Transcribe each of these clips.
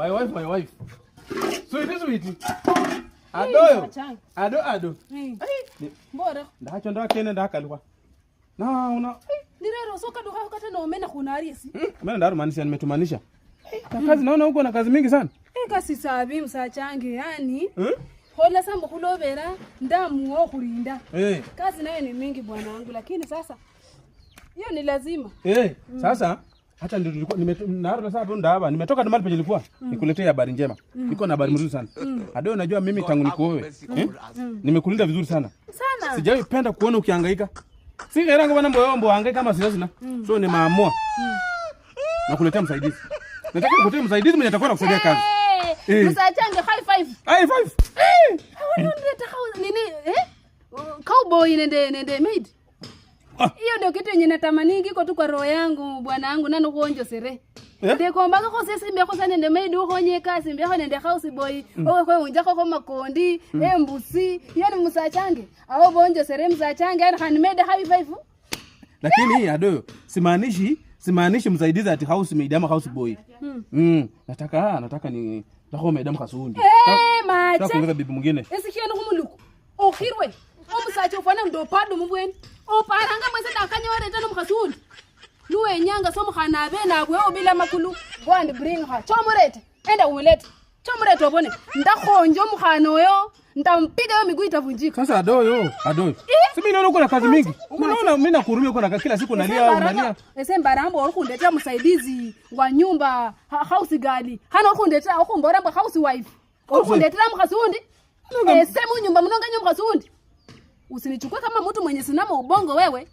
My wife, my wife. Sweet, sweet. Adoyo. Machanga. Ado ado. Mbora. Ndacho ndakene ndakalwa. Na una Nirero soka duka kata na omena kuna ariesi. Mimi ndarumanisha nimetumanisha. Na kazi naona huko na kazi mingi sana. Kasi sabi msachange yani. Eh? Hola sambo kulobera ndamu okurinda. Eh. Kazi nayo ni mingi bwana wangu, lakini sasa hiyo ni lazima. Eh, sasa hata ndio nilikuwa nimenaruka sasa hapo ndaba nimetoka mahali penye nilikuwa nikuletee habari njema. Niko na habari mzuri sana. Adoyo, unajua mimi tangu nikuoe, eh? Nimekulinda vizuri sana. Sana. Sijawahi penda kuona ukihangaika. Si era bwana mbo mbo hangaika kama sina. So nimeamua. Nakuletea msaidizi. Nataka nikuletee msaidizi mwenye atakuwa anakusaidia kazi. Eh. Eh. Msachange, high five. High five. Eh. Unileta nini eh? Cowboy nende maid. Ah. Hiyo ndio kitu yenye natamani iko tu kwa roho yangu bwana wangu nano kuonjo sere. Eh? Ndekombaka ko sisi mbeko sana nende maid ukhonye kasi mbeko nende house boy owe kwe unja ko makondi embusi yani musachange awo bonjo sere musachange yani khani maid high five. Lakini hii adoyo simaanishi msaidizi ati house maid ama house boy. Nataka ni nataka madam kasundi. Eh, mache. Nataka kuongeza bibi mwingine. Esikhiyeni khumuluku okhirwe omusacha ofwana ndopado mubweni oparanga mwese ndakanyorete nomukhasi undi nuwenyanga somukhana abe nabwewo bila makulu. Go and bring her, chomurete, enda umulete, chomurete obone ndakhonja omukhana oyo, ndampiga yo miguu itavunjika. Sasa adoyo, adoyo. Si mimi naona uko na kazi mingi. Unaona mimi nakuhurumia uko na kila siku unalia unalia. Ese mbarambo orikhundetea msaidizi wa nyumba house girl hana orikhundetea okhumbora mbwe house wife orikhundetea mukhasi undi ese munyumba munonganya mukhasi undi. Usinichukue kama mtu mwenye sinama ubongo wewe.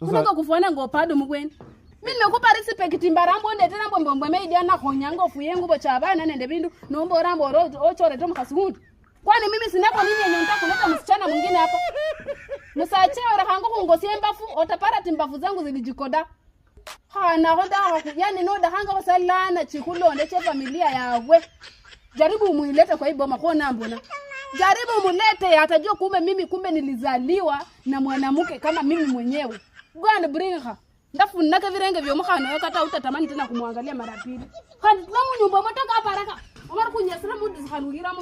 Unaka kufuana ngopado mubweni. Mimi nimekupa respect mbarambo ndetera mbwe mbwe maid ana khonyanga ofuye ngubo cha bana nende bindu nombo rambo ochore to mukhasi undi. Kwani mimi sinako nini yenye nataka kuleta msichana mwingine hapa? Msache ora kungosia mbafu otapara timbafu zangu zilijikoda. Hana honda yani no dahanga kusalana chikulonde che familia yawe. Jaribu umuilete kwa hii boma kuona mbona. Jaribu umulete atajua kumbe mimi kumbe nilizaliwa na mwanamke kama mimi mwenyewe. Go and bring her. Ndafunaka virenge vyo mukhana kata utatamani tena kumwangalia mara pili. Khandi tula munyumba motoka aparaka. Omar kunyasira mudu zikhanugira mu